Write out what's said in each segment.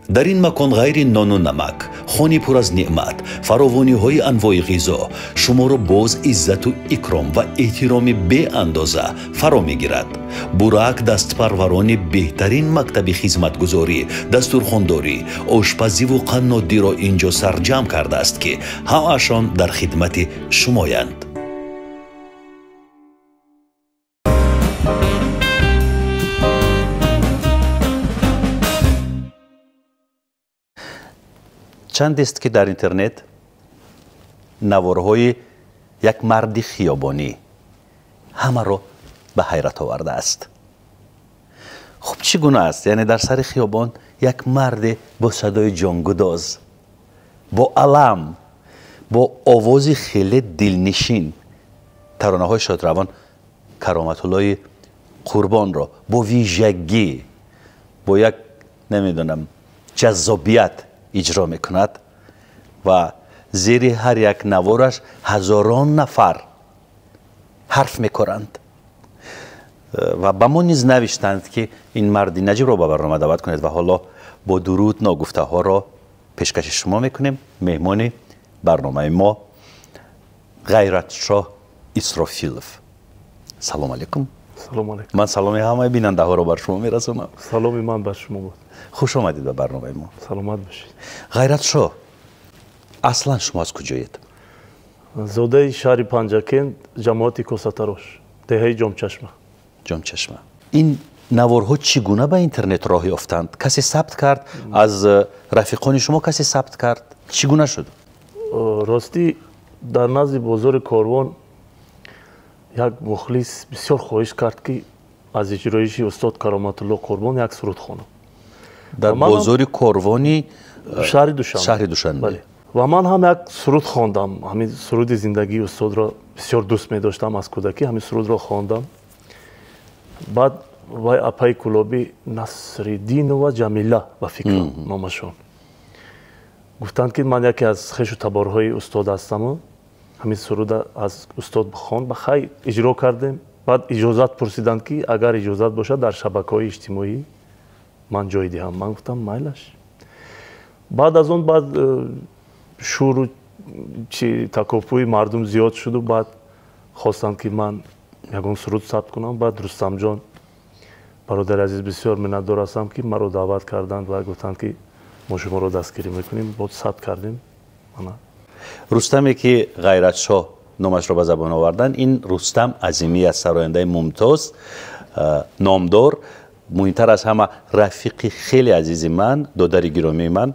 Дар ин макон ғайри нону намак, хони пур аз неъмат, фаровониҳои анвои ғизо шуморо боз иззату икром ва эҳтироми беандоза фаро мегирад. Бурак дастпарварони беҳтарин мактаби хизматгузорӣ, дастурхондорӣ, ошпазиву қанноддиро ин ҷо сарҷамъ кардааст, ки ҳамаашон дар хидмати шумоянд. Чандест, ки дар интернет наворҳои як марди хиёбонӣ ҳамаро ба ҳайрат овардааст. Хуб, чӣ гуна аст? Яъне дар сари хиёбон як марде бо садои ҷонгудоз, бо алам, бо овози хеле дилнишин таронаҳои шодравон Кароматуллои Қурбонро бо вижагӣ, бо як, намедонам, ҷаззобият иҷро мекунад ва зери ҳар як навораш ҳазорон нафар ҳарф мекоранд. Ва ба мо низ навиштанд, ки ин марди наҷибро ба барнома даъват кунед ва ҳоло бо дуруд ногуфтаҳоро пешкаши шумо мекунем. Меҳмони барномаи мо Ғайратшоҳ Исрофилов. Салом алейкум. Салом алейкум. Ман саломи ҳамаи бинандаҳоро бар шумо мерасонам. Саломи ман бар шумо буд. Хуш омадед ба барномаи мо. Саломат бошед. Ғайратшоҳ, аслан шумо аз куҷоед? Зодаи шаҳри Панҷакент, ҷамоати Косатарош, деҳаи Ҷомчашма. Ҷомчашма. Ин наворҳо чӣ гуна ба интернет роҳ ёфтанд? Касе сабт кард? Аз рафиқони шумо касе сабт кард? Чӣ гуна шуд? Ростӣ, дар назди бозори Корвон як мухлис бисёр хоҳиш кард, ки аз иҷроиши устод Кароматулло Қурбон як суруд хонам. Дар бозори Корвони шаҳри Душанбе. Шаҳри Душанбе. Ва ман ҳам як суруд хондам. Ҳамин суруди зиндагии устодро бисёр дӯст медоштам аз кӯдакӣ, ҳамин сурудро хондам. Баъд вай апаи кулобӣ Насриддинова Ҷамила, ба фикрам номашон, гуфтанд, ки ман яке аз хешу таборҳои устод ҳастаму ҳамин суруда аз устод бихон. Ба хай иҷро кардем. Баъд иҷозат пурсиданд, ки агар иҷозат бошад, дар шабакаҳои иҷтимоӣ ман ҷой диҳам. Ман гуфтам, майлаш. Баъд аз он баъд шӯру чи такопӯи мардум зиёд шуду баъд хостанд, ки ман ягон суруд сабт кунам. Баъд Рустамҷон, бародари азиз, бисёр миннатдор ҳастам, ки маро даъват карданд ва гуфтанд, ки мо шуморо дастгирӣ мекунем. Боз сабт кардем. Рустаме, ки Ғайратшоҳ номашро ба забон оварданд, ин Рустам Азимӣ аст, сарояндаи мумтоз, номдор, муҳимтар аз ҳама рафиқи хеле азизи ман, додари гиромии ман.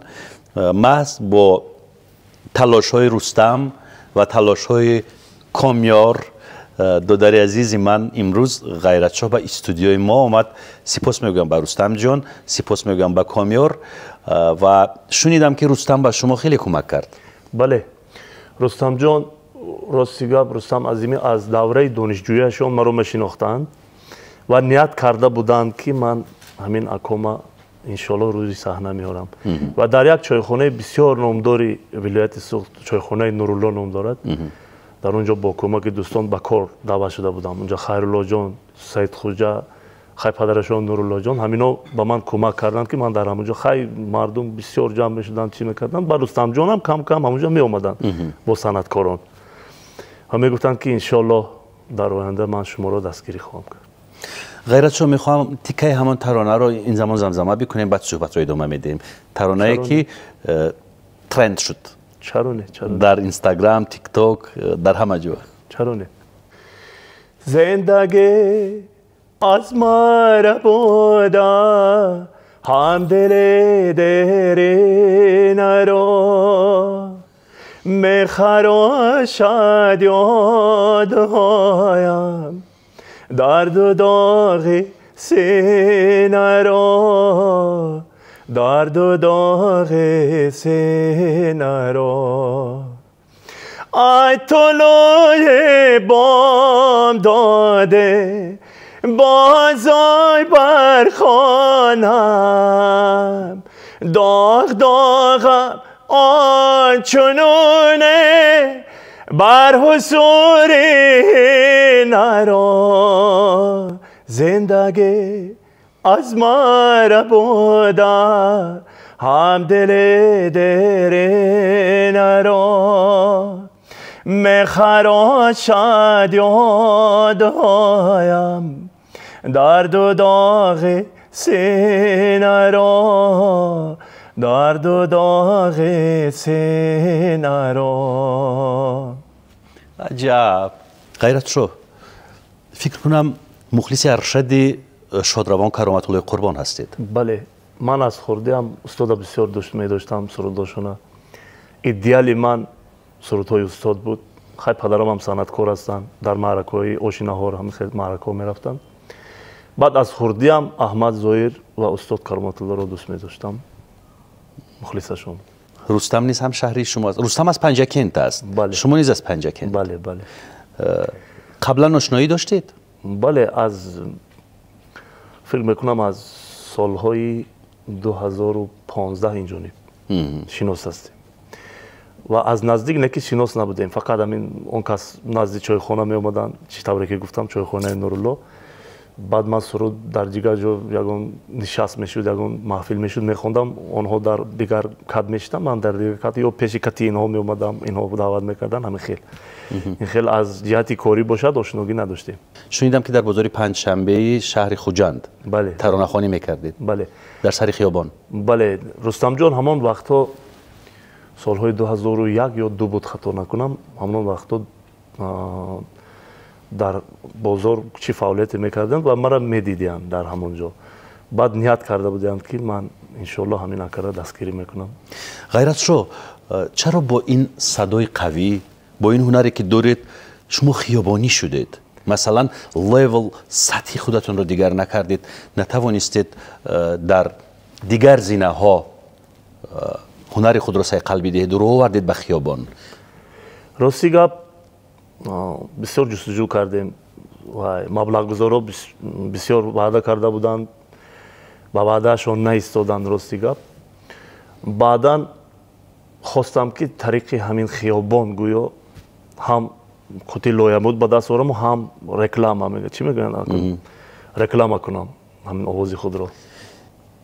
Маҳз бо талошҳои Рустам ва талошҳои Комёр, додари азизи ман, имрӯз Ғайратшоҳ ба студиои мо омад. Сипос мегӯям ба Рустамҷон, сипос мегӯям ба Комёр. Ва шунидам, ки Рустам ба шумо хеле кӯмак кард. Бале, Рустамҷон, рости гап, Рустам Азимӣ аз давраи донишҷӯяшон маро мешинохтанд ва ният карда буданд, ки ман ҳамин акома иншоалло рӯзи саҳна меорам. Ва дар як чойхонаи бисёр номдори вилояти Суғд, чойхонаи Нурулло ном дорад, дар он ҷо бо кӯмаки дӯстон ба кор даъват шуда будам. Унҷо Хайруллоҷон, Саидхуҷа, хай падарашон Нуруллоҷон, ҳамино ба ман кӯмак карданд, ки ман дар ҳамонҷо, хай мардум бисёр ҷамъ мешуданд, чӣ мекарданд. Ба Рустамҷонам кам кам ҳамонҷо меомаданд бо санъаткорон ва мегуфтанд, ки иншоалло дар оянда ман шуморо дастгирӣ хоҳам кард. Ғайратшоҳ, мехоҳам тикаи ҳамон таронаро ин замон замзама бикунем, баъд суҳбатро идома медиҳем. Таронае, ки тренд шуд. Чаро не? Чаро? Дар Инстаграм, Тикток, дар ҳама ҷо. Чаро не? Зиндагӣ аз мара буда ҳам дили деринаро мехарошад ёдҳоям, дарду доғи синаро, дарду доғи синаро. Ай тулӯи бом доде бозой бархонам, доғ доғам ончуноне бар ҳузури наро. Зиндагӣ аз мара буда ҳам дили деринаро мехарошад ёдҳоям дарду доғи синаро дарду доғи синаро. Аҷаб! Ғайратшоҳ, фикр кунам мухлиси аршади шодравон Кароматуллои Қурбон ҳастед. Бале, ман аз хурдиам устода бисёр дӯст медоштам, сурудошона. Идеали ман сурудҳои устод буд. Хай, падарамам санъаткор ҳастанд, дар маъракаҳои оши наҳор ҳамин хел маъракаҳо мерафтанд. Баъд аз хурдиам Аҳмад Зоир ва устод Кароматуллоро дӯст медоштам, мухлисашон. Рустам низ ҳам шаҳри шумо аст. Рустам аз Панҷакент аст. Бале. Шумо низ аз Панҷакент. Бале, бале. Қаблан ошноӣ доштед? Бале, аз фикр мекунам аз солҳои 2015 инҷониб шинос ҳастем ва аз наздик не ки шинос набудем, фақат ҳамин он кас назди чойхона меомаданд, чӣ тавре ки гуфтам, чойхонаи Нурулло. Баъд ман суруд дар дигар ҷо ягон нишаст мешуд, ягон маҳфил мешуд, мехондам, онҳо дар дигар кат мешиданд, ман дар дигар кат ё пеши кати инҳо меомадам, инҳо даъват мекарданд. Ҳамин хел ин хел аз ҷиҳати корӣ бошад ошногӣ надоштем. Шунидам ки дар бозори панҷшанбеи шаҳри Хуҷанд бале таронахонӣ мекардед. Бале. Дар сари хиёбон. Бале, Рустамҷон ҳамон вақтҳо солҳои 2001 ё 2 буд, хато накунам, ҳамон вақтҳо дар бозор чӣ фаъолияте мекарданд ва маро медидианд дар ҳамон ҷо. Баъд ният карда буданд ки ман иншоалло ҳамин акара дастгирӣ мекунам. Ғайратшоҳ, чаро бо ин садои қавӣ, бо ин ҳунаре ки доред, шумо хиёбонӣ шудед? Масалан, level сатҳи худатонро дигар накардед, натавонистед дар дигар зинаҳо ҳунари худро сайқал бидиҳед, рӯ овардед ба хиёбон. Рости гап, бисёр ҷустуҷӯ кардем ва маблағгузорҳо бисёр ваъда карда буданд, ба ваъдаашон наистоданд. Рости гап, баъдан хостам ки тариқи ҳамин хиёбон гӯё ҳам қути лоямуд ба даст орам, ҳам реклама, чӣ мегӯянд, реклама кунам ҳамин овози худро.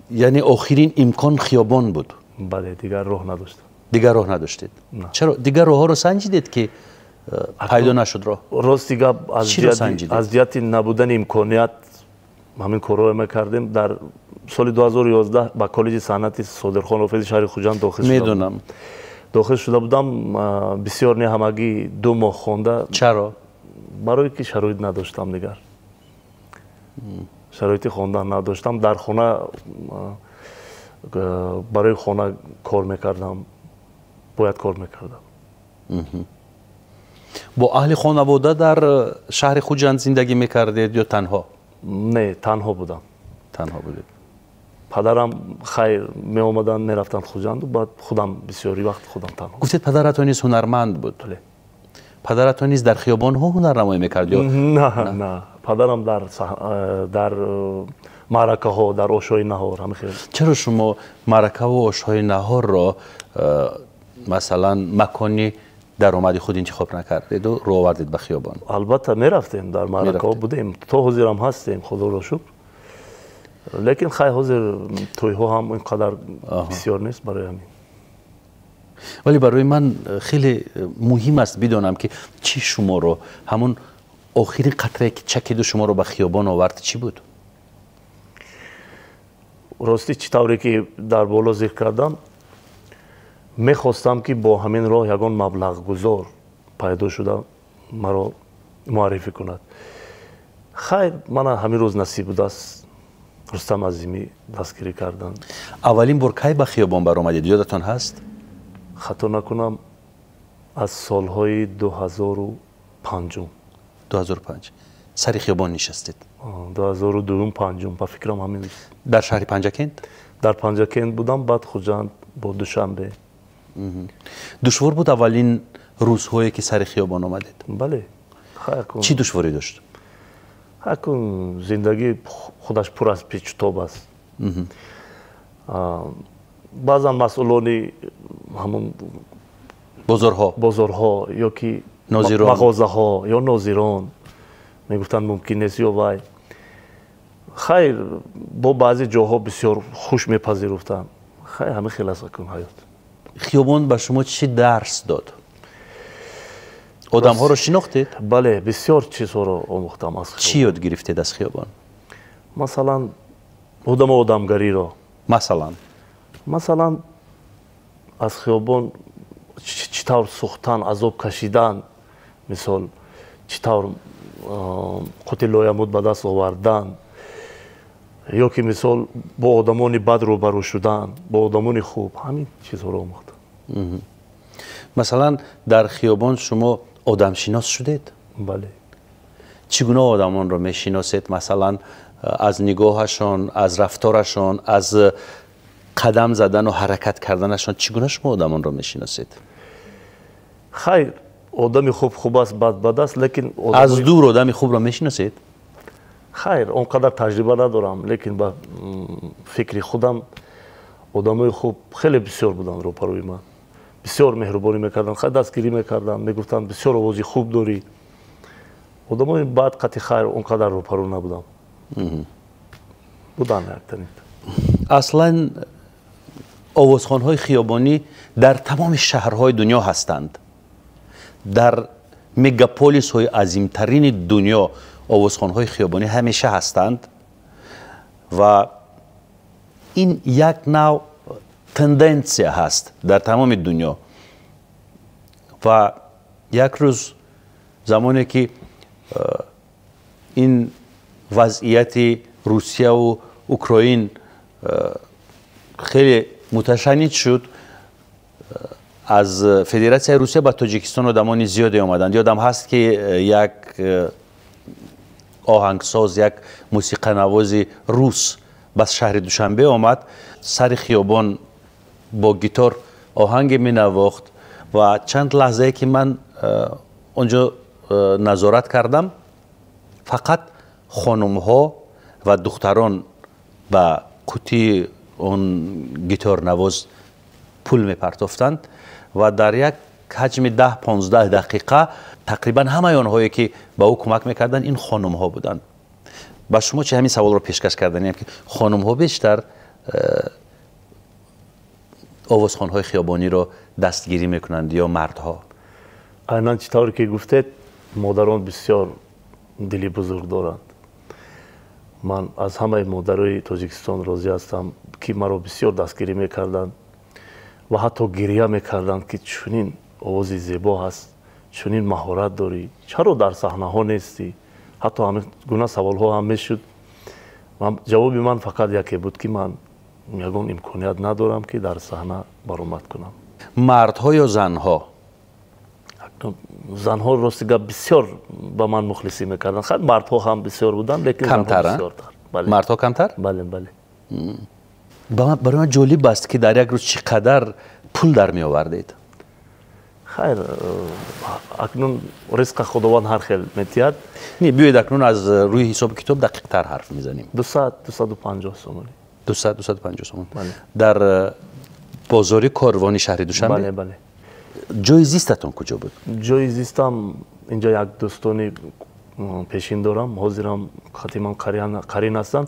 Яъне охирин имкон хиёбон буд? Бале, дигар роҳ надоштам. Дигар роҳ надоштед? Чаро дигар роҳҳоро санҷидед ки пайдо нашуд роҳ? Рости гап, аз ҷиҳати набудани имконият ҳамин корҳоро мекардем. Дар соли 2011 ба коллеҷи санъати Содирхон Ҳофизи шаҳри Хуҷанд дохил шудам. Медонам. Дохил шуда будам, бисёр не, ҳамагӣ 2 моҳ хонда. Чаро? Барое ки шароит надоштам, дигар шароити хондан надоштам. Дар хона барои хона кор мекардам, бояд кор мекардам. Бо аҳли хонавода дар шаҳри Хуҷанд зиндагӣ мекардед ё танҳо? Не, танҳо будам. Танҳо будед. Падарам хайр меомаданд, мерафтанд Хуҷанду, баъд худам бисёри вақт худам танҳо. Гуфтед падаратон низ ҳунарманд буд. Бале. Падаратон низ дар хиёбонҳо ҳунарнамоӣ мекард ё? На, на, падарам дар маъракаҳо, дар ошҳои наҳор ҳамин хел. Чаро шумо маъракаву ошҳои наҳорро масалан макони даромади худ интихоб накардеду рӯ овардед ба хиёбон? Албатта мерафтем, дар маъракаҳо будем, то ҳозирам ҳастем, худоро шукр. Лекин хай ҳозир тӯйҳо ҳам ин қадар бисёр нест барои ҳамин. Вале барои ман хеле муҳим аст бидонам ки чӣ шуморо ҳамон охирин қатрае ки чакиду шуморо ба хиёбон овард чӣ буд? Ростӣ, чӣ тавре ки дар боло зикр кардам, мехостам ки бо ҳамин роҳ ягон маблағгузор пайдо шуда маро муаррифӣ кунад. Хайр, мана ҳамин рӯз насиб будааст, Рустам Азимӣ дастгирӣ карданд. Аввалин бор кай ба хиёбон баромадед, ёдатон ҳаст? Хато накунам, аз солҳои 2005. 2005 сари хиёбон нишастед? 2002 5, ба фикрам ҳамин. Дар шаҳри Панҷакент? Дар Панҷакент будам, баъд Хуҷанд, бо Душанбе. Душвор буд аввалин рӯзҳое ки сари хиёбон омадед? Бале. Чӣ душворӣ дошт? Ҳакун зиндагӣ худаш пур аз печутоб аст. Баъзан масъулони ҳамон бозорҳо ё ки мағозаҳо ё нозирон мегуфтанд мумкин нест ё вай. Хайр, бо баъзе ҷоҳо бисёр хуш мепазируфтанд. Хай, ҳамин хел аст акун ҳаёт. Хиёбон ба шумо чӣ дарс дод? Одамҳоро шинохтед? Бале, бисёр чизҳоро омӯхтам аз хиёбон. Чӣ ёд гирифтед аз хиёбон? Масалан, одаму одамгариро. Масалан? Масалан, аз хиёбон чӣ тавр сӯхтан, азоб кашидан, мисол, чӣ тавр қути лоямуд ба даст овардан, ё ки мисол бо одамони бад рӯбарӯ шудан, бо одамони хуб, ҳамин чизҳоро омӯхтам. Масалан, дар хиёбон шумо одамшинос шудед? Бале. Чӣ гуна одамонро мешиносед? Масалан, аз нигоҳашон, аз рафторашон, аз қадам задану ҳаракат карданашон, чӣ гуна шумо одамонро мешиносед? Хайр, одами хуб хуб аст, бад бад аст, лекин аз дур одами хубро мешиносед? Хайр, он қадар таҷриба надорам, лекин ба фикри худам одамои хуб хеле бисёр буданд рӯпарӯи ман. Бисёр меҳрубонӣ мекарданд, хай дастгирӣ мекарданд, мегуфтанд бисёр овози хуб дорӣ. Одамои бад қати хайр он қадар рӯпарӯ набудам. Буданд яктанит. Аслан овозхонҳои хиёбонӣ дар тамоми шаҳрҳои дунё ҳастанд. Дар мегаполисҳои азимтарини дунё овозхонҳои хиёбонӣ ҳамеша ҳастанд ва ин як нав тенденсия ҳаст дар тамоми дунё. Ва як рӯз замоне ки ин вазъияти Русияву Украин хеле муташанниҷ шуд, аз Федератсияи Русия ба Тоҷикистон одамони зиёде омаданд. Ёдам ҳаст, ки як оҳангсоз, як мусиқанавози рус ба шаҳри Душанбе омад, сари хиёбон бо гитор оҳанге менавохт ва чанд лаҳзае ки ман онҷо назорат кардам, фақат хонумҳо ва духтарон ба қутии он гиторнавоз пул мепартофтанд ва дар як ҳаҷми 10-15 дақиқа тақрибан ҳамаи онҳое ки ба ӯ кӯмак мекарданд, ин хонумҳо буданд. Ба шумо чӣ ҳамин саволро пешкаш карданиям, ки хонумҳо бештар овозхонҳои хиёбониро дастгирӣ мекунанд ё мардҳо? Айнан чӣ тавре ки гуфтед, модарон бисёр дили бузург доранд. Ман аз ҳамаи модарои Тоҷикистон розӣ ҳастам, ки маро бисёр дастгирӣ мекарданд ва ҳатто гирия мекарданд, ки чунин овози зебо ҳаст, чунин маҳорат дорӣ, чаро дар саҳнаҳо нестӣ? Ҳатто ҳамин гуна саволҳо ҳам мешуд. Ҷавоби ман фақат яке буд, ки ман ягон имконият надорам, ки дар саҳна баромад кунам. Мардҳо ё занҳо? Занҳо рости гап бисёр ба ман мухлисӣ мекарданд. Хай, мардҳо ҳам бисёр буданд, лекин камтар. Мардҳо камтар? Бале, бале. Барои ман ҷолиб аст, ки дар як рӯз чӣ қадар пул дар меовардед? Хайр, акнун ризқа Худованд ҳар хел метиҳад. Не, биёед акнун аз рӯи ҳисоби китоб дақиқтар ҳарф мезанем. 200, 250 сомонӣ. 200, 250 сомон. Дар бозори корвони шаҳри Душанбе? Бале, бале. Ҷои зистатон куҷо буд? Ҷои зистам инҷо як дӯстони пешин дорам, ҳозирам қати ман қарин ҳастанд.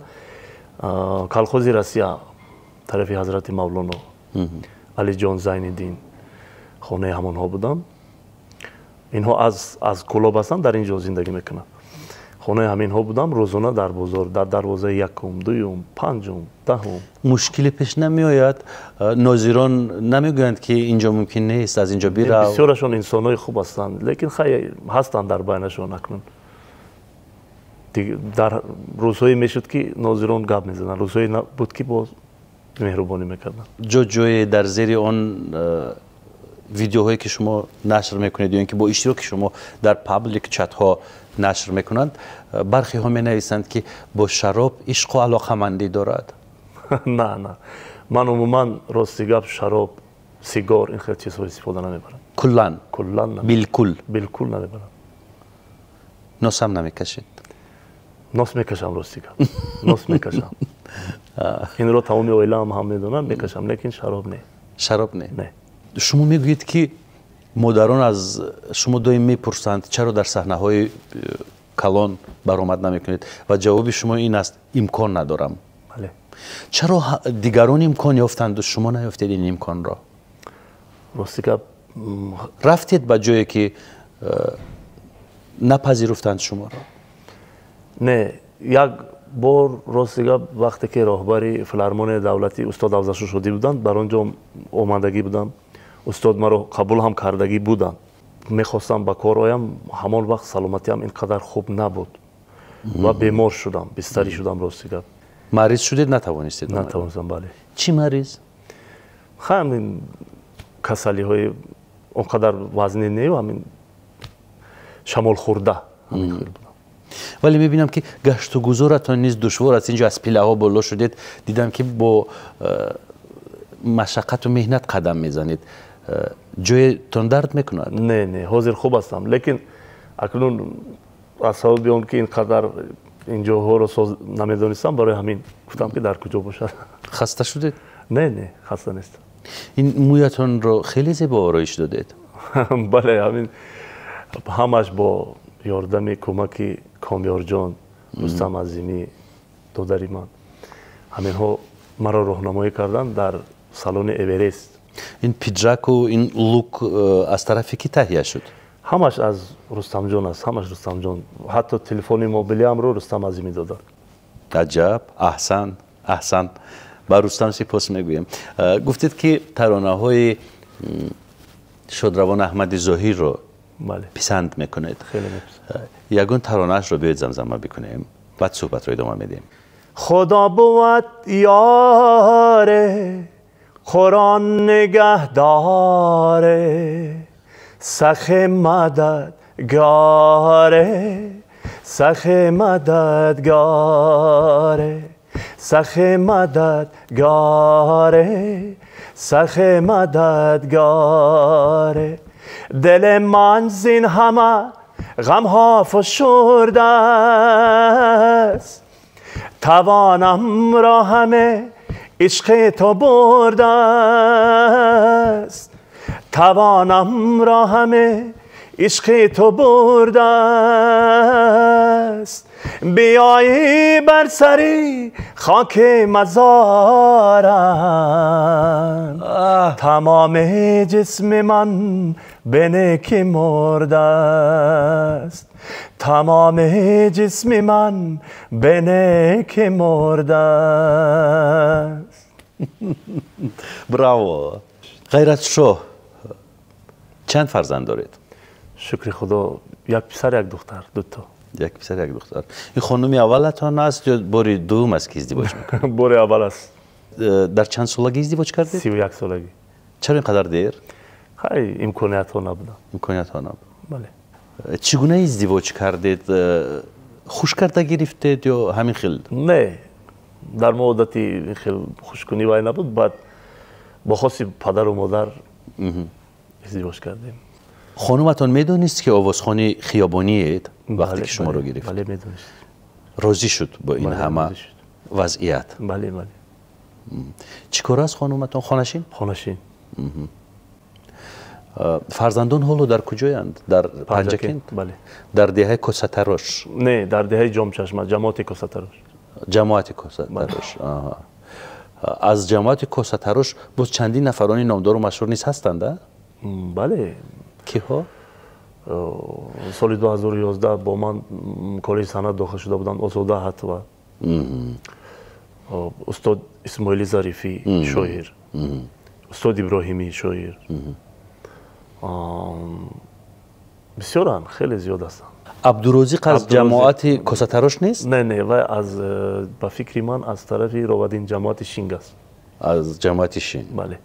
Колхози Россия, тарафи Ҳазрати Мавлоно, Алиҷон Зайниддин, хонаи ҳамонҳо будам. Инҳо аз Кӯлоб ҳастанд, дар ин ҷо зиндагӣ мекунанд. Хонаи ҳаминҳо будам, рӯзона дар бозор, дар дарвозаи якум, дуюм, панҷум, даҳум. Мушкиле пеш намеояд? Нозирон намегӯянд, ки инҷо мумкин нест, аз инҷо бирав? Бисёрашон инсонҳои хуб ҳастанд, лекин хай ҳастанд дар байнашон акнун. Дар рӯзҳое мешуд, ки нозирон гап мезананд, рӯзҳое буд, ки боз меҳрубонӣ мекарданд. Ҷо ҷое дар зери он видеоҳое ки шумо нашр мекунед ё ин ки бо иштироки шумо дар паблик чатҳо нашр мекунанд, бархиҳо менависанд, ки бо шароб ишқу алоқамандӣ дорад. На, на, ман умуман рости гап шароб, сигор ин хел чизҳо истифода намебарам. Куллан? Куллан. Билкул? Билкул намебарам. Носам намекашед? Нос мекашам, рости гап, нос мекашам. Инро тамоми оилаам ҳам медонанд, мекашам, лекин шароб не. Шароб не? Не. Шумо мегӯед, ки модарон аз шумо доим мепурсанд, чаро дар саҳнаҳои калон баромад намекунед, ва ҷавоби шумо ин аст: имкон надорам. Бале. Чаро дигарон имкон ёфтанду шумо наёфтед ин имконро? Рости гап, рафтед ба ҷое ки напазируфтанд шуморо? Не, як бор, рости гап, вақте ки роҳбари филармонияи давлатӣ устод Афзалшо Шодӣ буданд, бар он ҷо омадагӣ будам. Устод маро қабул ҳам кардагӣ буданд. Мехостам ба кор оям, ҳамон вақт саломатиам ин қадар хуб набуд ва бемор шудам, бистарӣ шудам, рости гап. Мариз шудед, натавонистед? Натавонистам, бале. Чӣ мариз? Ҳамин касалиҳои он қадар вазнин не, ҳамин шамолхӯрда ҳамин хел будам. Вале мебинам, ки гашту гузоратон низ душвор аст. Инҷо аз пилаҳо боло шудед, дидам, ки бо машаққату меҳнат қадам мезанед. Ҷоетон дард мекунад? Не, не, ҳозир хуб ҳастам, лекин акнун аз сабаби он ки ин қадар ин ҷоҳоро соз намедонистам, барои ҳамин гуфтам, ки дар куҷо бошад. Хаста шудед? Не, не, хаста нестам. Ин мӯятонро хеле зебо ороиш додед. Бале, ҳамин ҳамаш бо ёрдами кӯмаки Комёрҷон, Рустам Азимӣ, додари ман. Ҳаминҳо маро роҳнамоӣ карданд дар салони Эверест. Ин пиджаку ин лук аз тарафи кӣ таҳия шуд? Ҳамаш аз Рустамҷон аст, ҳамаш Рустамҷон. Ҳатто телефони мобилиамро Рустам Азимӣ додад. Аҷаб, аҳсан, аҳсан, ба Рустам сипос мегӯем. Гуфтед, ки таронаҳои шодравон Аҳмади Зоҳирро писанд мекунед. Хеле меписанд. Ягон таронаашро биёед замзама бикунем, баъд суҳбатро идома медиҳем. Худо бувад ёре, Қуръон нигаҳдоре, сахи мададгоре, сахи мададгоре, сахи мададгоре, сахи мададгоре. Дили ман зин ҳама ғамҳо фишурдааст, тавонамро ҳама ишқи ту бурдааст, тавонамро ҳама ишқи ту бурдааст. Биёӣ бар сари хоки мазорам, тамоми ҷисми ман ба некӣ мурдааст, тамоми ҷисми ман ба некӣ мурдааст. Браво! Ғайратшоҳ, чанд фарзанд доред? Шукри Худо, як писар, як духтар, дуто. Як писар, як духтар. Ин хонуми аввалатон аст ё бори дуюм аст, ки издивоҷ мекунед? Бори аввал аст. Дар чанд солагӣ издивоҷ кардед? 31 солагӣ. Чаро ин қадар дер? Хай, имкониятҳо набуданд. Имкониятҳо набуд. Бале. Чӣ гуна издивоҷ кардед? Хуш карда гирифтед ё ҳамин хел? Не, дар мо одати ин хел хушкунӣ вай набуд. Баъд бо хости падару модар издивоҷ кардем. Хонуматон медонист, ки овозхони хиёбониед, вақте ки шуморо гирифт? Бале, медонист. Розӣ шуд бо ин ҳама вазъият? Бале, бале. Чӣ кор аст хонуматон? Хонашин? Хонашин. Фарзандон ҳоло дар куҷоянд? Дар Панҷакент? Бале. Дар деҳаи Косатарош? Не, дар деҳаи Ҷомчашма, ҷамоати Косатарош. Ҷамоати Косатарош. Аз ҷамоати Косатарош боз чандин нафарони номдору машҳур низ ҳастанд, а? Бале. Киҳо? Соли 2011 бо ман коллеҷи санъат дохил шуда буданд Озода Ҳатова, устод Исмоили Зарифӣ, шоир, устод Иброҳимӣ, шоир. Бисёранд, хеле зиёд ҳастанд. Абдурозиқ аз ҷамоати Косатарош нест? Не, не, вай аз, ба фикри ман, аз тарафи Ровадин, ҷамоати Шинг аст. Аз ҷамоати Шинг? Бале.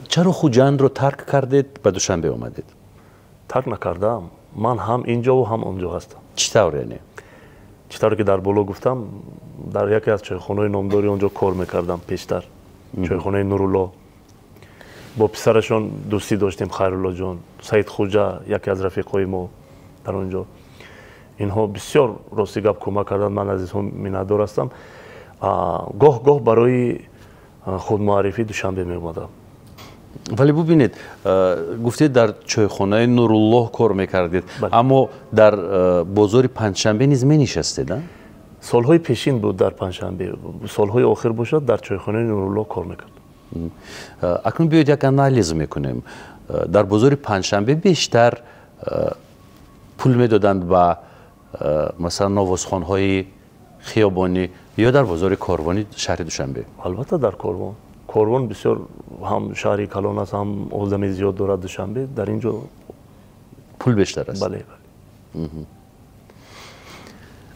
Чаро Хуҷандро тарк кардед, ба Душанбе омадед? Тарк накардаам. Ман ҳам инҷову ҳам онҷо ҳастам. Чӣ тавр яъне? Чӣ тавре ки дар боло гуфтам, дар яке аз чойхонаҳои номдори онҷо кор мекардам пештар, чойхонаи Нурулло. Бо писарашон дӯстӣ доштем, Хайруллоҷон, Саид Хуҷа, яке аз рафиқҳои мо дар он ҷо. Инҳо бисёр, рости гап, кӯмак карданд, ман аз инҳо миннатдор ҳастам. Гоҳ гоҳ барои худмуаррифӣ Душанбе меомадам. Вале бубинед, гуфтед, дар чойхонаи Нуруллоҳ кор мекардед, аммо дар бозори Панҷшанбе низ менишастед, а? Солҳои пешин буд дар Панҷшанбе, солҳои охир бошад дар чойхонаи Нурулло кор мекард. Акнун биёед як анализ мекунем. Дар бозори Панҷшанбе бештар пул медоданд ба масалан новозхонҳои хиёбонӣ ё дар бозори Корвони шаҳри Душанбе? Албатта дар Корвон. Корвон бисёр ҳам шаҳри калон аст, ҳам одами зиёд дорад Душанбе, дар ин ҷо пул бештар аст. Бале, бале.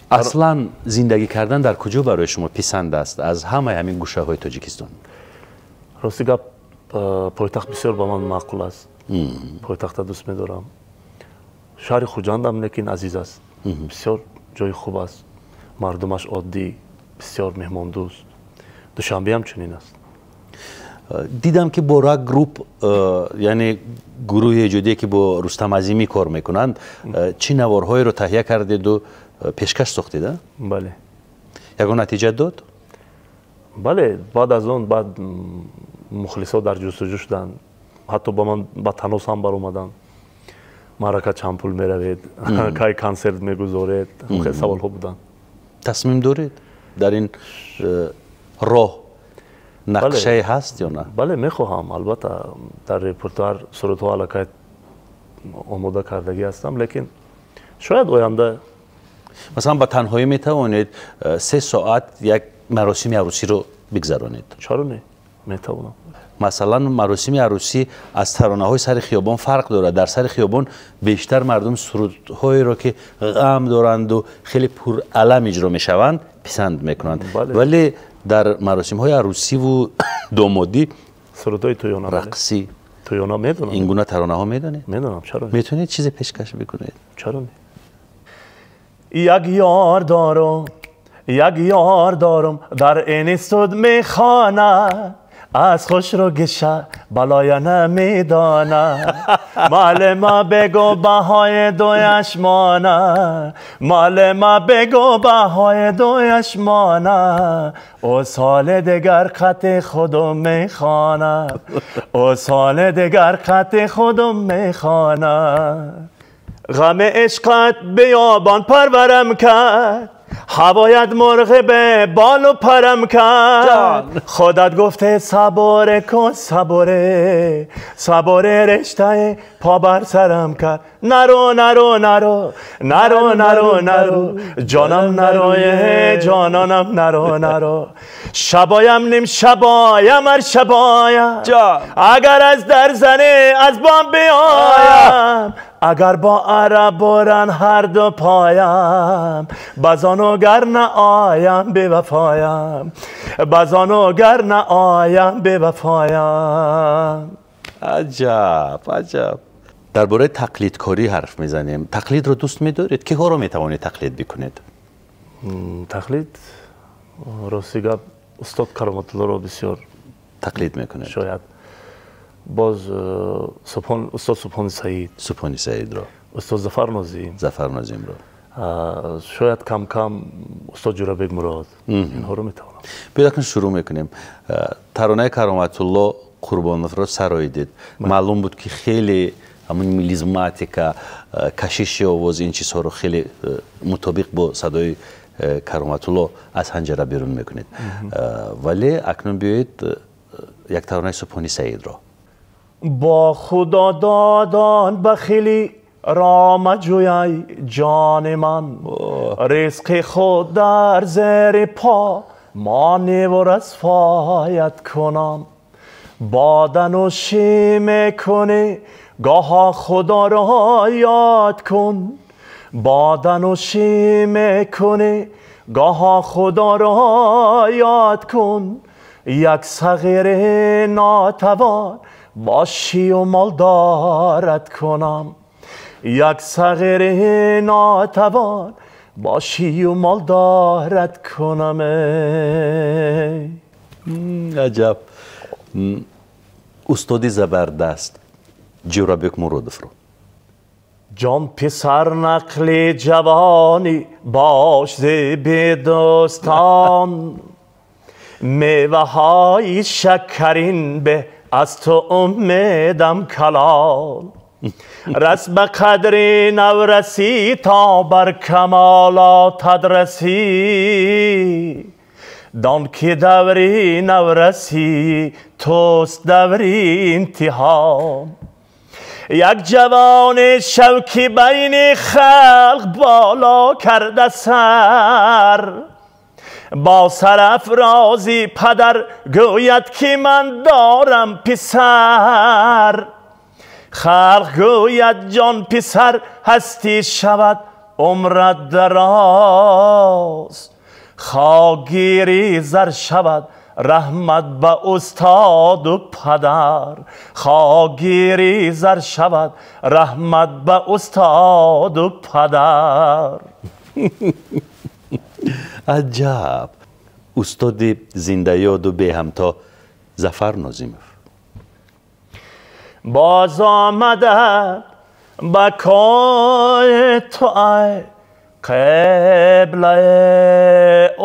Аслан зиндагӣ кардан дар куҷо барои шумо писанд аст аз ҳамаи ҳамин гӯшаҳои Тоҷикистон? Рости гап, пойтахт бисёр ба ман маъқул аст. Пойтахта дӯст медорам. Шаҳри Хуҷандам лекин азиз аст. Бисёр ҷои хуб аст. Мардумаш оддӣ, бисёр меҳмондӯст. Душанбе ҳам чунин аст. Дидам ки бо Рак Груп, яъне гурӯҳи эҷодие ки бо Рустам Азимӣ кор мекунанд, чӣ наворҳоеро таҳия кардеду пешкаш сохтед, а? Бале. Ягон натиҷа дод? Бале, баъд аз он баъд мухлисо дар ҷустуҷӯ шуданд. Ҳатто ба ман ба танос ҳам баромаданд. Маърака чанд пул меравед, кай консерт мегузоред, хеле саволҳо буданд. Тасмим доред дар ин роҳ нақшае ҳаст ё на? Бале, мехоҳам, албатта дар репертуар сурудҳо аллакай омода кардагӣ ҳастам, лекин шояд оянда. Масалан ба танҳоӣ метавонед 3 соат як маросими арӯсиро бигзаронед? Чаро не? Метавонам. Масалан маросими арӯсӣ аз таронаҳои сари хиёбон фарқ дорад. Дар сари хиёбон бештар мардум сурудҳоеро ки ғам доранду хеле пуралам иҷро мешаванд писанд мекунанд, вале дар маросимҳои арӯсиву домодӣ сурудҳои тӯёна, рақсӣ, тӯёна медонам. Ин гуна таронаҳо медонед? Медонам, чаро не? Метавонед чизе пешкаш бикунед? Чаро не? Як ёр дорам, як ёр дорам, дар институт мехонад, аз хушрӯ гиша балоя намедонад. Муаллима бигӯ баҳои дуяш мона, муаллима бигӯ баҳои дуяш мона, ӯ соли дигар хати худум мехонад, ӯ соли дигар хати худум мехонад. Ғами ишқат биёбон парварам кард, ҳавоят мурғи бе болу парам кард. Худат гуфте сабуре кун сабуре, сабуре риштаи по бар сарам кард. Наро наро наро наро наро наро ҷонам нарое ҷононам наро наро. Шабоям ним шабоям ар шабоям, агар аз дар зане аз бом биёям, агар бо араб буран ҳар ду поям, базону гар наоям бевафоям, базону гар наоям бевафоям. Аҷаб, аҷаб. Дар бораи тақлидкорӣ ҳарф мезанем. Тақлидро дӯст медоред? Киҳоро метавонед тақлид бикунед? Тақлид, рости гап, устод Кароматуллоро бисёр тақлид мекунед. Шояд боз устод Субҳони Саид, Субҳони Саидро, устод Зафар Нозим, Зафар Нозимро, шояд кам-кам устод Ҷӯрабек Мурод, инҳоро метавонам. Биёед акнун шурӯъ мекунем. Таронаи Кароматулло Қурбоновро сароидед. Маълум буд ки хеле ҳамун мелизматика, кашиши овоз, ин чизҳоро хеле мутобиқ бо садои Кароматулло аз ҳанҷара берун мекунед. Вале акнун биёед як таронаи Субҳони Саидро. Бо Худо додон бахилӣ ро маҷӯяй ҷони ман, ризқи худ дар зери по моневу расфоят кунам. Боданӯшӣ мекунӣ гоҳо Худоро ёд кун, боданӯшӣ мекунӣ гоҳо Худоро ёд кун. Як сағири нотавон бошию молдорат кунам, як сағири нотавон бошию молдорат кунам. Аҷаб. Устоди забардаст Ҷӯрабек Муродовро. Ҷон писар нақли ҷавонӣ бош зеби дӯстон, меваҳои шакарин бе аз ту умедам калон. Рас ба қадри наврасӣ то бар камолотат расӣ, дон ки даври наврасӣ туст даври имтиҳон. Як ҷавони шав ки байни халқ боло карда сар, бо сарафрози падар гӯяд ки ман дорам писар. Халқ гӯяд ҷон писар ҳастӣ шавад умрат дароз, хокгири зар шавад раҳмат ба устоду падар, хокгири зар шавад раҳмат ба устоду падар. Аҷаб! Устоди зиндаёду беҳамто Зафар Нозимов. Боз омада ба кӯи ту ай қиблаи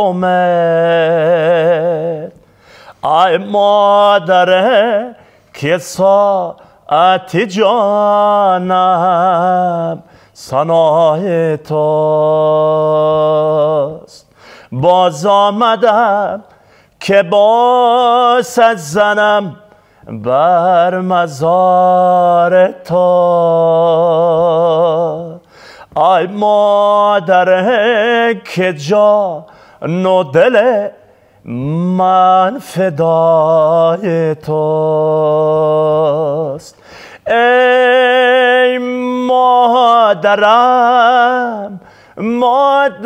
умед, ай модаре ки соати ҷонам санои туст. Боз омадам ки босад занам бар мазори ту, ай модаре ки ҷону дили ман фидои туст. Эй модарам, модарам,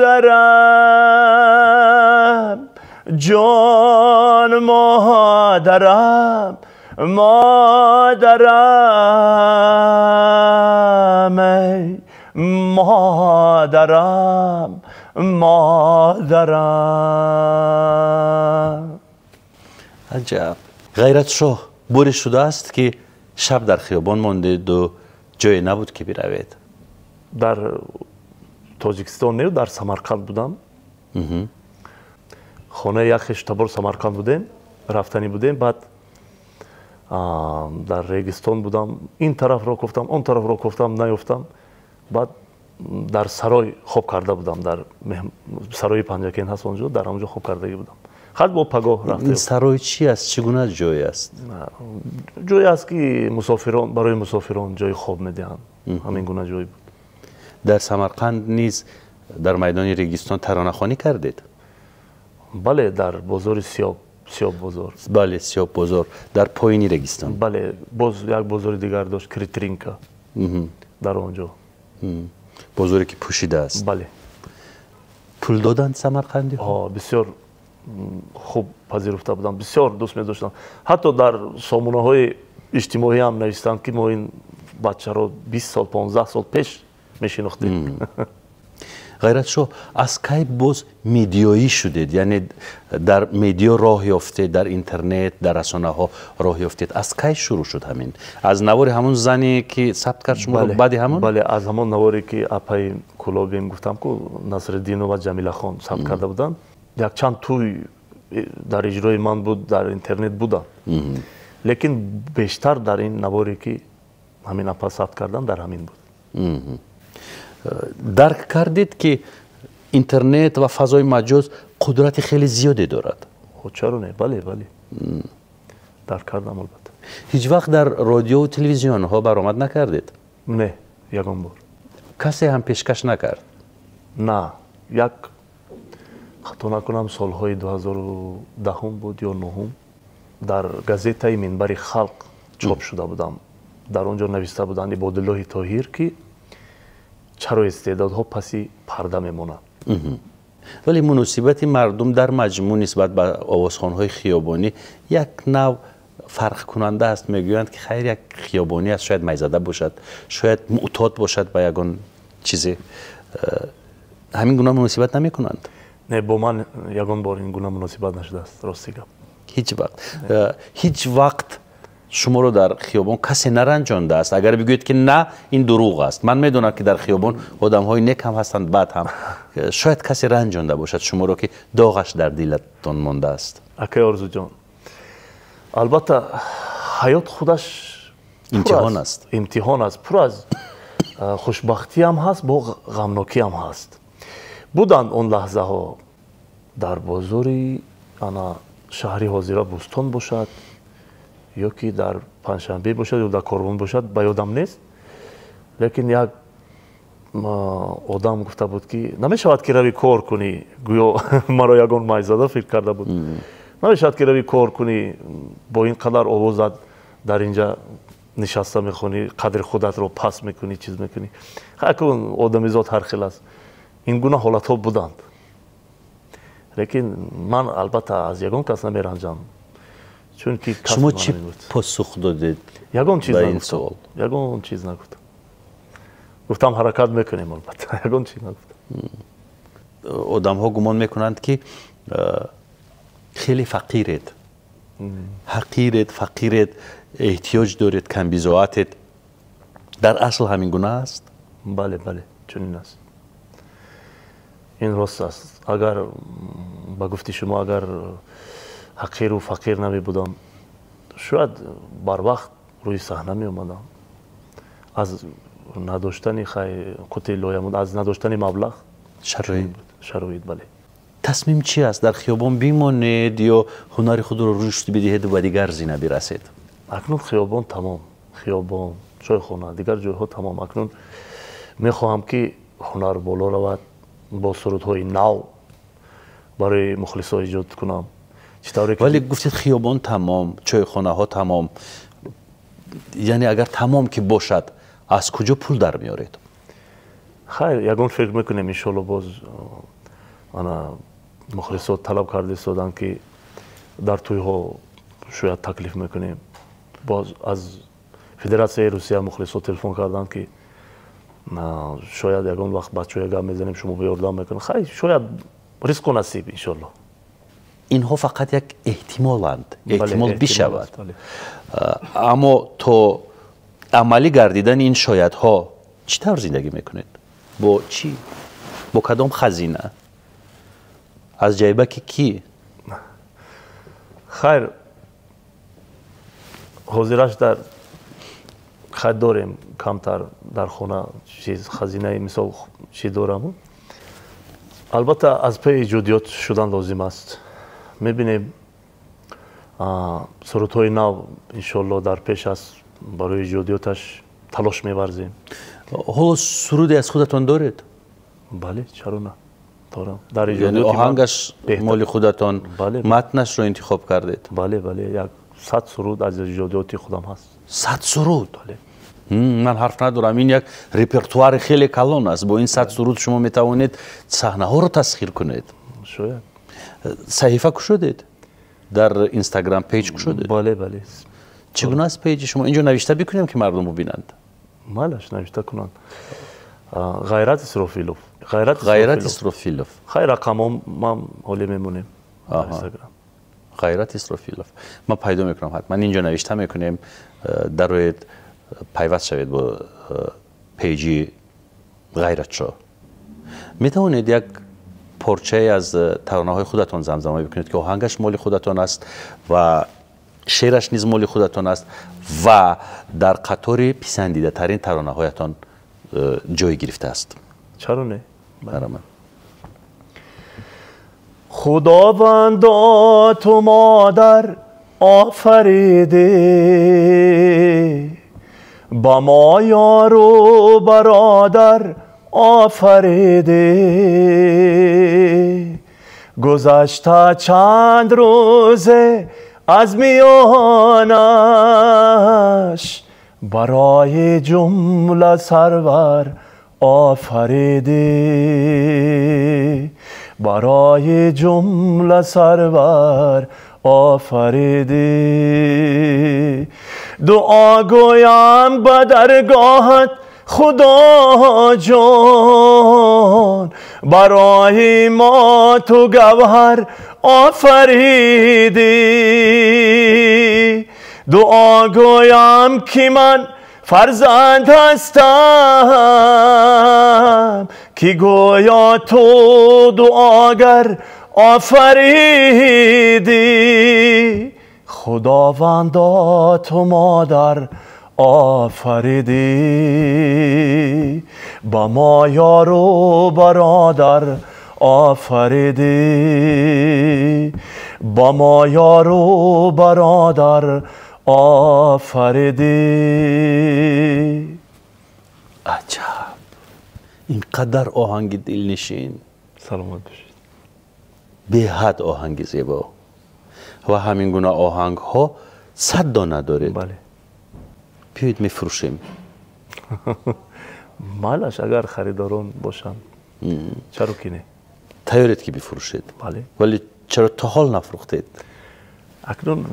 ҷон модарам, модарам, эй модарам, модарам. Аҷаб! Ғайратшоҳ, боре шудааст ки шаб дар хиёбон мондеду ҷое набуд ки биравед? Дар Тоҷикистон не, дар Самарқанд будам. Хонаи як хештабор Самарқанд будем, рафтанӣ будем, баъд дар Регистон будам, ин тарафро кофтам, он тарафро кофтам, наёфтам. Баъд дар сарой хоб карда будам, дар сарои Панҷакент ҳаст онҷо, дар ҳамонҷо хоб кардагӣ будам. Хат бо пагоҳ рафтем. Ин сарой чи аст? Чӣ гуна ҷое аст? Ҷое аст ки мусофирон, барои мусофирон ҷои хоб медиҳанд. Ҳамин гуна ҷой буд. Дар Самарқанд низ дар майдони Регистон таронахонӣ кардед? Бале, дар бозори Сиёб, Сиёб бозор. Бале, Сиёб бозор, дар поини Регистон. Бале, боз як бозори дигар дошт, Критринка. Дар он ҷо. Бозоре ки пӯшида аст. Бале. Пул доданд самарқандиҳо? Бисёр хуб пазируфта будам, бисёр дӯст медоштам. Ҳатто дар сомонаҳои иҷтимоӣ ҳам навиштанд ки мо ин бачаро 20 сол, 15 сол пеш мешинохтем. Ғайратшоҳ, аз кай боз медиёӣ шудед? Яъне дар медиа роҳ ёфтед, дар интернет, дар расонаҳо роҳ ёфтед. Аз кай шурӯъ шуд ҳамин? Аз навори ҳамон зане ки сабт кард шуморо, баъди ҳамон? Бале, аз ҳамон наворе ки апаи Кулобием гуфтам ку Насриддинова Ҷамилахон сабт карда буданд. Якчанд тӯй дар иҷрои ман буд, дар интернет буданд. Лекин бештар дар ин наворе ки ҳамин апа сабт кардан, дар ҳамин буд. Дарк кардед ки интернет ва фазои маҷоз қудрати хеле зиёде дорад? Чаро не? Бале, бале. Дарк кардам албатта. Ҳеҷ вақт дар радиову телевизионҳо баромад накардед? Не, ягон бор. Касе ҳам пешкаш накард? На, як хато накунам солҳои 2010 буд ё 9 дар газетаи Минбари халқ чоп шуда будам. Дар он ҷо нависта буданд Ибодуллоҳи Тоҳир ки чаро истеъдодҳо паси парда мемонанд. Вале муносибати мардум дар маҷмӯъ нисбат ба овозхонҳои хиёбонӣ як нав фарқкунанда аст. Мегӯянд ки хайр, як хиёбонӣ аст, шояд майзада бошад, шояд муътод бошад ба ягон чизе. Ҳамин гуна муносибат намекунанд? Не, бо ман ягон бор ин гуна муносибат нашудааст, рости гап. Ҳеҷ вақт? Ҳеҷ вақт шуморо дар хиёбон касе наранҷондааст? Агар бигӯед ки на, ин дурӯғ аст. Ман медонам ки дар хиёбон одамҳои нек ҳам ҳастанд, бад ҳам. Шояд касе ранҷонда бошад шуморо ки доғаш дар дилатон мондааст. Акай Орзуҷон, албатта ҳаёт худаш Имтиҳон аст. Имтиҳон аст, пур аз хушбахтиам ҳаст, бо ғамнокиам ҳаст. Буданд он лаҳзаҳо дар бозори ана шаҳри ҳозира Бӯстон бошад ё ки дар Панҷшанбе бошад ё дар Корвон бошад, ба ёдам нест. Лекин як одам гуфта буд, ки намешавад ки рави кор кунӣ, гӯё маро ягон майзада фикр карда буд. Намешавад ки рави кор кунӣ, бо ин қадар овозат дар инҷа нишаста мехонӣ, қадри худатро паст мекунӣ, чиз мекунӣ. Акун одамизод ҳар хел аст. Ин гуна ҳолатҳо буданд. Лекин ман албатта аз ягон кас намеранҷам, чунки шумо чӣ посух додед? Ягон чиз ба ин суол? Ягон чиз нагуфтам. Гуфтам ҳаракат мекунем, албатта. Ягон чиз нагуфтам. Одамҳо гумон мекунанд, ки хеле фақиред, ҳақиред, фақиред, эҳтиёҷ доред, камбизоатед. Дар асл ҳамин гуна аст? Бале, бале, чунин аст. Ин рост аст. Агар ба гуфти шумо, агар ҳақиру фақир намебудам, шояд барвақт рӯи саҳна меомадам. Аз надоштани хай қути лоямуд, аз надоштани маблағ, шароит, бале. Тасмим чи аст? Дар хиёбон бимонед ё ҳунари худро рушд бидиҳед ва дигар зина бирасед? Акнун хиёбон тамом, хиёбон, чойхона, дигар ҷойҳо тамом. Акнун мехоҳам, ки ҳунар боло равад, бо сурудҳои нав барои мухлисо эҷод кунам. Вале гуфтед хиёбон тамом, чойхонаҳо тамом. Яъне агар тамом ки бошад, аз куҷо пул дар меоред? Хайр, ягон фикр мекунем, иншоалло. Боз ана мухлисо талаб карда истоданд, ки дар тӯйҳо шояд таклиф мекунем. Боз аз Федератсияи Русия мухлисо телефон карданд, ки шояд ягон вақт бачаҳоя гап мезанем, шумо ба ёрдам мекунед. Хайр, шояд, ризқу насиб, иншоалло. Инҳо фақат як эҳтимоланд, эҳтимол бишавад. Аммо то амалӣ гардидани ин шоядҳо чӣ тавр зиндагӣ мекунед? Бо чӣ, бо кадом хазина, аз ҷайбаки кӣ? Хайр, ҳозираш дар хай дорем камтар дар хона чиз, хазинаи мисол чӣ дораму. Албатта, аз паи эҷодиёт шудан лозим аст. Мебинем, сурудҳои нав иншоалло дар пеш аст, барои эҷодиёташ талош меварзем. Ҳоло суруде аз худатон доред? Бале, чаро на, дорам. Дар оҳангаш моли худатон, матнашро интихоб кардед? Бале, бале, як 100 суруд аз эҷодиёти худам ҳаст. 100 суруд? Бале. Ман ҳарф надорам, ин як репертуари хеле калон аст. Бо ин 100 суруд шумо метавонед саҳнаҳоро тасхир кунед. Шояд. Саҳифа кушодед дар Инстаграм, пейҷ кушодед? Бале, бале. Чӣ гуна аст пейҷи шумо? Инҷо навишта бикунем, ки мардум бубинанд. Малаш, навишта кунанд. Ғайрат Исрофилов. Ғайрат Исрофилов. Хайр, рақамҳо ман ҳоле мемонем дар Инстаграм. Ғайрат Исрофилов, ман пайдо мекунам ҳатман. Инҷо навишта мекунем, дароед, пайваст шавед бо пейҷи Ғайратшо. Метавонед як порчае аз таронаҳои худатон замзама бикунед, ки оҳангаш моли худатон аст ва шеъраш низ моли худатон аст ва дар қатори писандидатарин таронаҳоятон ҷой гирифтааст? Чаро не? Барамад. Худовандо, ту модар офаридӣ, ба мо ёру бародар офаридӣ. Гузашта чанд рӯзе аз миёнаш, барои ҷумла сарвар офаридӣ, барои ҷумла сарвар офаридӣ. Дуо гӯям ба даргоҳат, Худоҷон, барои мо ту гавҳар офаридӣ. Дуо гӯям, ки ман фарзанд ҳастам, ки гӯё ту дуогар офаридӣ. Худовандо, ту модар Офаридӣ, ба мо ёру бародар офаридӣ, ба мо ёру бародар офаридӣ. Аҷаб! Инқадар оҳанги дилнишин. Саломат бошед. Беҳад оҳанги зебо ва ҳамин гуна оҳангҳо 100 дона доред. Бале. Биёед мефурӯшем. Майлаш, агар харидорон бошанд, чаро ки не? Тайёред ки бифурӯшед? Бале. Вале чаро то ҳол нафурӯхтед? Акнун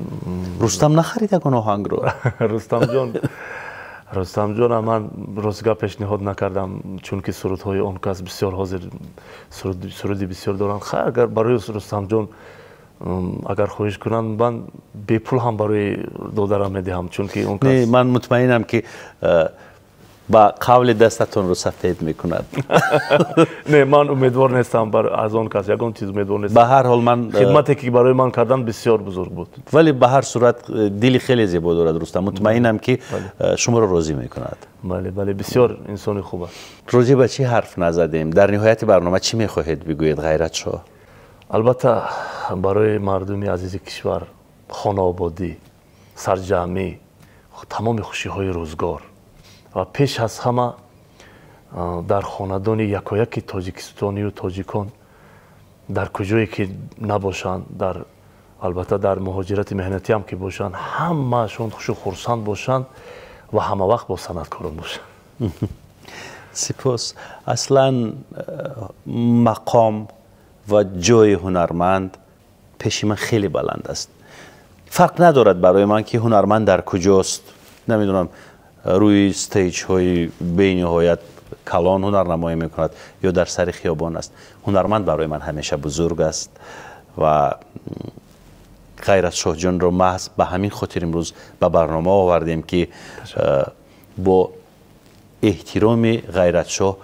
Рустам нахарид ягон оҳангро? Рустамҷона ман ростгап пешниҳод накардам, чунки сурудҳои он кас бисёр ҳозир суруди бисёр доранд. Хайр, агар барои Рустамҷон агар хоҳиш кунанд, ман бепул ҳам барои додарам медиҳам, чунки он кас. Не, ман мутмаинам, ки ба қавли дастатонро сафед мекунад. Не, ман умедвор нестам, аз он кас ягон чиз умедвор нестам. Ба ҳар ҳол ман хидмате ки барои ман кардан бисёр бузург буд. Вале ба ҳар сурат дили хеле зебо дорад Рустам, мутмаинам, ки шуморо розӣ мекунад. Бале, бале, бисёр инсони хуб аст. Роҷеъ ба чӣ ҳарф назадем? Дар ниҳояти барнома чӣ мехоҳед бигӯед, Ғайратшоҳ? Албатта, барои мардуми азизи кишвар хонаободӣ, сарҷамъӣ, тамоми хушиҳои рӯзгор ва пеш аз ҳама дар хонадони якояки тоҷикистонию тоҷикон, дар куҷое ки набошанд, дар албатта дар муҳоҷирати меҳнатиам ки бошанд, ҳамаашон хушу хурсанд бошанд ва ҳама вақт бо санъаткорон бошанд. Сипос. Аслан мақом ва ҷои ҳунарманд пеши ман хеле баланд аст. Фарқ надорад барои ман, ки ҳунарманд дар куҷост, намедонам, рӯи stage ҳои бениҳоят калон ҳунарнамоӣ мекунад ё дар сари хиёбон аст. Ҳунарманд барои ман ҳамеша бузург аст ва Ғайратшоҳҷонро маҳз ба ҳамин хотир имрӯз ба барнома овардем, ки бо эҳтироми Ғайратшоҳ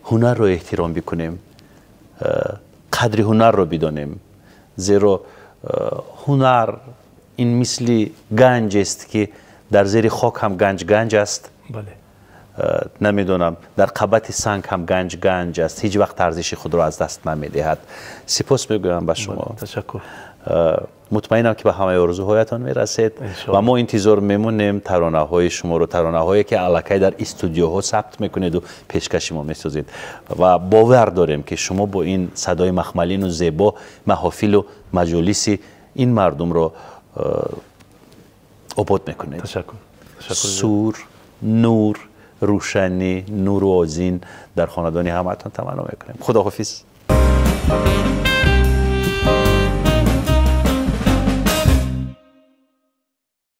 ҳунарро эҳтиром бикунем, қадри ҳунарро бидонем, зеро ҳунар ин мисли ганҷест, ки дар зери хок ҳам ганҷ ганҷ аст, намедонам, дар қабати санг ҳам ганҷ ганҷ аст, ҳеҷ вақт арзиши худро аз даст намедиҳад. Сипос мегӯям ба шумо. Ташаккур. Мутмаинам, ки ба ҳамаи орзуҳоятон мерасед ва мо интизор мемонем таронаҳои шуморо, таронаҳое ки аллакай дар истудиоҳо сабт мекунеду пешкаши мо месозед, ва бовар дорем, ки шумо бо ин садои махмалину зебо маҳофилу маҷолиси ин мардумро обод мекунед. Ташаккур. Сур, нур, рӯшанӣ, нуру озин дар хонадони ҳамаатон таманно мекунем. Худоҳофиз.